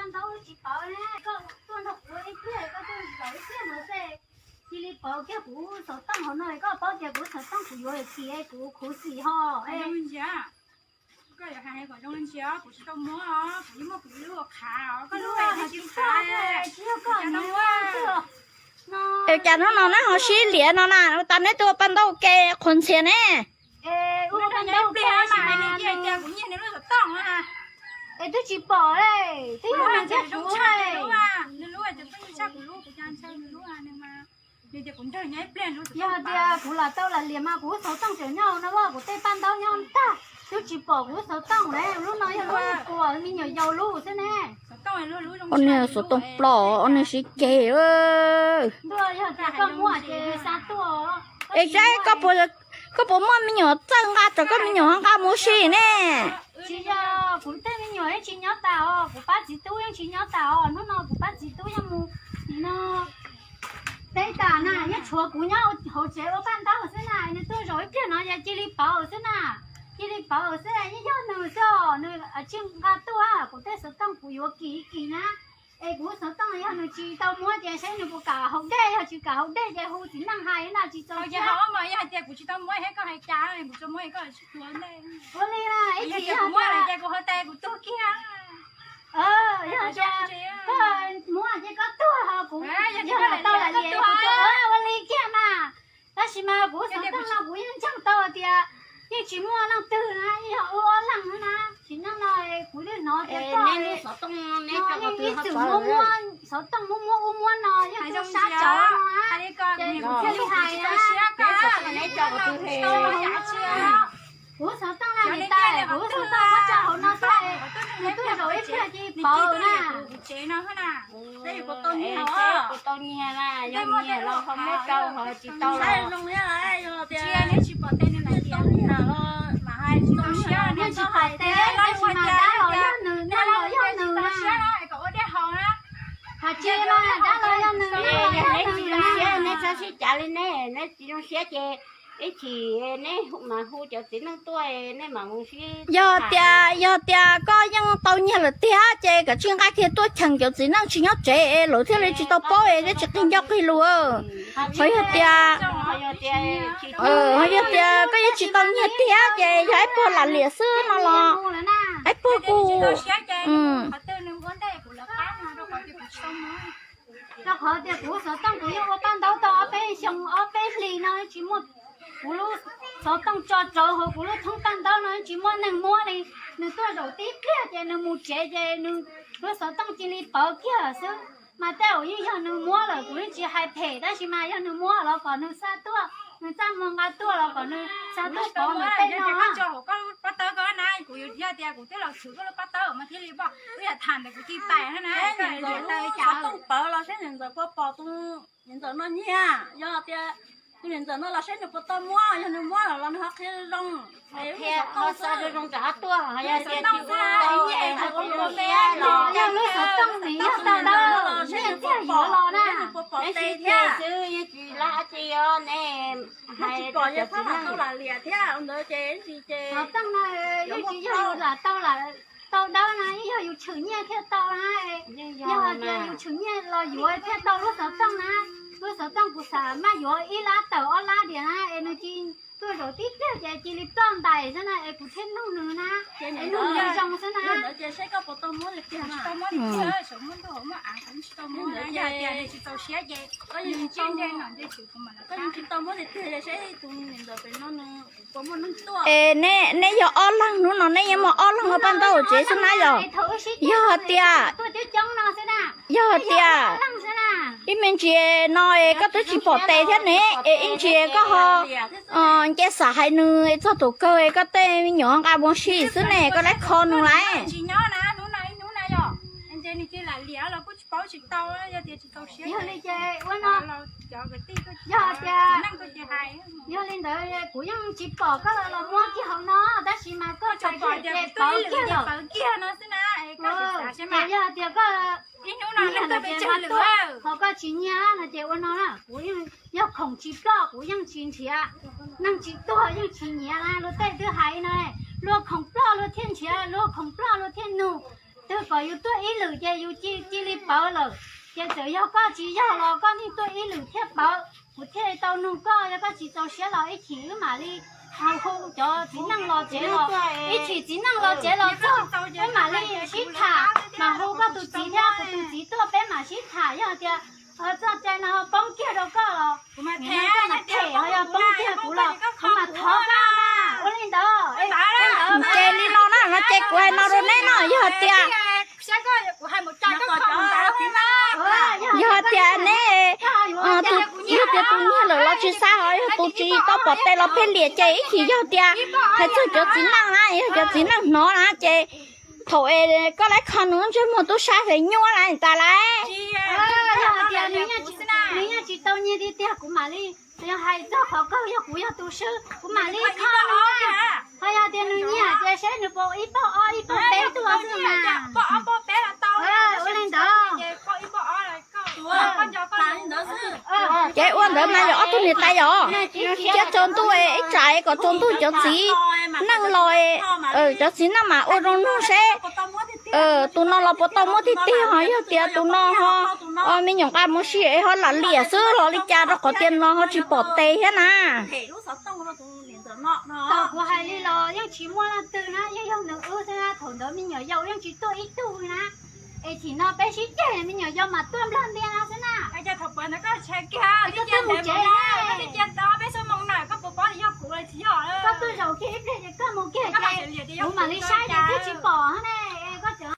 Paj ntaub tsis pauv ne, koj tuaj nrog kuv ib pliag, koj tuaj zaum ib pliag no xwb, cia li pauv kiag kuv xov tooj hauv no, koj paub tias kuv xov tooj kuv yuav kim kuv khuv xim ho. Koj yuav hais kom zoo ntsia, kuv tsis tau muab, kuv yeej muaj kuv lub qhav, koj lub tsis qhav, tsis yog koj tau muab. Es cas hnub no neb ho sib liam no na, tas neb tuaj ua paj ntaub ua ke qhuas ntxhias ne. Es ua paj ntaub ua ke mas tias kuv nyiag nws lub xov tooj na. Es twb tsis pom li, twb yog nws thiab kuv. Yog tias kuv lam tau lam liam mas kuv xov tooj tseem nyob no, kuv tej paj ntaub nyob tag, twb tsis pom kuv xov tooj li. Lub no yog lub kuv me nyuam yaus lub xwb ne. Ob niag xov tooj ploj, ob niag sib ceg. Ntuj, yog tias koj muaj ces xa tuaj. Es saib koj puas muaj me nyuam txawj nqa, tso koj me nyuam nqa mus ua si ne. Tsis yog, kuv tej me nyuam yeej tsis nyob tas os, kuv pab txiv tub yeej tsis nyob tas os, hnub no kuv pab txiv tub yeej mus nim no teb tas na, yeej tshuav kuv nyob hauv tsev ua paj ntaub xwb na, nws tuaj zaum ib pliag no yog cia li pauv xwb na, cia li pauv xwb, yeej yog nws xwb os, nws tsis nqa tuaj, kuv tej xov tooj kuv yuav kim ib kim na. Es kuv xov tooj yog nws tsis tau muab ces saib nws puas kam haus dej, yog tsis kam haus dej ces hu txiv neej hais na, tsis txaus siab. Yog hais tias kuv tsis tau muab, koj hais cas kuv tsis muab, koj tsis tuav ntej. Ua li na, ib chim yog tias kuv muab ces kuv haus tas kuv tuag kiag. Yog tias koj muab ces koj tuag ho kuv yog lam tau lam liam kuv tuag ua li kiag mas. Tab sis mas kuv xov tooj no kuv yeej ntseeg tau tias yeej tsis muaj leej twg na, yog wb ob leeg na. Tsis neej no kuv twb hnov tias koj ib txwm muab muab xov tooj muab muab ub muab no, yog tuaj sab tsawv no na. Ces kuv thiaj li hais na. Kuv xov tooj na, niam tais, kuv xov tooj muab tso hauv no xwb, nws tuaj zaum ib pliag cia li pauv na. Tsev no na, tsev puas tau nyiag na, yog nyiag los ho muab rau, ho tsis tau los tsis tau nyiag los mas hais tsis tau siab, nws tsis pom tes, tab sis mas dab los yog nws, dab los yog nws na. Hais tsis mas dab los yog nws, dab los yog nws na. Neb txhob sib cav li ne, neb tsis zoo siab ces ib chim neb mam hu cov txiv neej tuaj, neb mam mus sib. Yog tias, yog tias koj yeej tau nyiag lawm tiag ces kav tsij nqa kiag tuaj cheem cov txiv neej tsis nyob tsev es lawv thiaj li tsis tau paub es thiaj tsis qig ncauj qig lus. Ho yog tias, ho yog tias koj yeej tsis tau nyiag tiag ces yog ib puag lam liam xwb no los ib puag kuj. Rau qhov tias kuv xov tooj kuv yeej ua paj ntaub tau ob peb xyoo ob peb hlis no tsis muaj, kuv lub xov tooj tso rawv hauv kuv lub thoob paj ntaub no tsis muaj neeg muab li. Nws tuaj zaum tib pliag ces nws mus tsev ces nws lub xov tooj cia li pawv kiag xwb. Mas tej zaum yeej yog nws muab lawm, kuv yeej tsis hais phem, tab sis mas yog nws muab los kom nws xa tuaj, nws txaj muag nqa tuaj los kom nws xa tuaj pov nws tej no. Koj lub paj tawb ko na, kuv yog tias kuv twb los txhwv koj lub paj tawb mas thiaj li pom, wb yam tham ntawd kuv tsis pais na. Xov tooj pawv los saib niam ntxawm puas pom tus niam ntxawm no nyiag, yog tias tus niam ntxawm no los saib nws puas tau muab, yog nws muab lawm los nws ho qhia zoo. Qhia ho xa zoo zoo rov qab tuaj, yog tias tsis ua, yog lub xov tooj nws yog tau dawb, nws thiaj yuav los na. Neb sib ceg xwb, yeej tsis lab tsi os, neb hais tsis pom, yog txhob lam tau lam liam thiab ntawd ces tsis ces. Xov tooj no yeej tsis yog yus lam tau lam tau dawb na, yeej yog yus tshwm nyiaj thiaj tau na. Yog hais tias yus tshwm nyiaj los yuav thiaj tau lub xov tooj na. Lub xov tooj kuv xav maj yuav ib lab tawm ob lab diam na, es nws cia tuaj zaum tib pliag ces cia li ploj ntais xwb na, es kuv thiaj nug nws na, es nug nws zoo xwb na. Ces saib koj puas tau muab li tiag na. Koj yeej tsis tau muab li tiag, saib tus niam ntxawm pem no nws puas muaj neeg tuaj. Es neb, neb yog ob leeg hnub no neb yeej muaj ob leeg ua paj ntaub hauv tsev xwb na yog? Yog tias, yog tias ib me ntsis no es koj twb tsis pom tes thiab ne, es ib ntsis koj ho nce xav hais nws txog tus kawg es koj tej me nyuam nqa mus ua si xwb ne, koj lab kho nws lawm. Yog li ces ua no, yog tias, yog li ntawd kuv yeej tsis pom koj los muab kiag hauv no, tab sis mas koj txhais kiag ces pawv kiag lawm. Yog tias koj nyiag no ces mas tuaj, ho koj tsis nyiag no ces ua no na, kuv yeej, yog khoom tsis ploj kuv yeej tsis nrhiav, neeg tsis tuag yeej tsis nyiav na, luag tej twb hais no, luag khoom ploj luag thiaj nrhiav, luag khoom ploj luag thiaj nug. twg kom yus tuaj ib lwm ces yus cia li pawv lawm. Ces txawm yog koj tsis yog los koj yeej tuaj ib lwm thiaj pawv, kuv thiaj li tau nug koj. Yog koj tsis txaus siab los ib chim wb mam li hu cov txiv neej los tsev los, ib chim txiv neej los tsev los txog wb mam li sib tham, mam hu koj tus txiv thiab kuv tus txiv tuaj peb mam sib tham. Yog tias txoj cai no poob kiag rau koj los, koj mas them, ho yog poob kiag kuv los kuv mam thov koj na. Ua li ntawd, ces li no na, no ces kuv hais no rau neb no, yog tias, yog tias neb, yog tias tus nyiag lawm los tsis xav, ho yog tus tsis tau pom tes los pheej liam ces ib chim yog tias hais txog cov txiv neej na, yog cov txiv neej hnov na ces thaum es koj lawv kho nws ntsej muag tub sab fem nyuaj lawm tas lawm. Nws yeej tsis tau nyiag tiag tiag, kuv mam li, yog hais txog qhov kawg yog kuv yog tus swb kuv mam li kho nws. Ho yog tias nws nyiag ces seb nws puas ib pob ob ib pob peb tuaj xwb na. Ua li ntawd. Ces ua ntawd mas yog ob tug niam tais yom, cia tsaus ntuj ib tsam kom tsaus ntuj cov txiv neej los, cov txiv neej mas ua zoo nug seb tus no los puas tau muab tiag tiag, ho yog tias tus no ho me nyuam nqa mus sia es ho lam liam xwb los li cas rau qhov tias no ho tsis pom tes thiab na. Thaum kuv hais li los yeej tsis muaj leej twg na, yeej yog nws wb xwb na. Thaum ntawd me nyuam yaus yeej tsis tuaj ib tug na. Es chim no peb sib ceg me nyuam yaus mas tuaj nplog ntias no xwb na. Koj twb mus tsev na, koj twb zaum kiag ib pliag ces koj mus kiag ces kuv mam li saib ces twb tsis pom ne.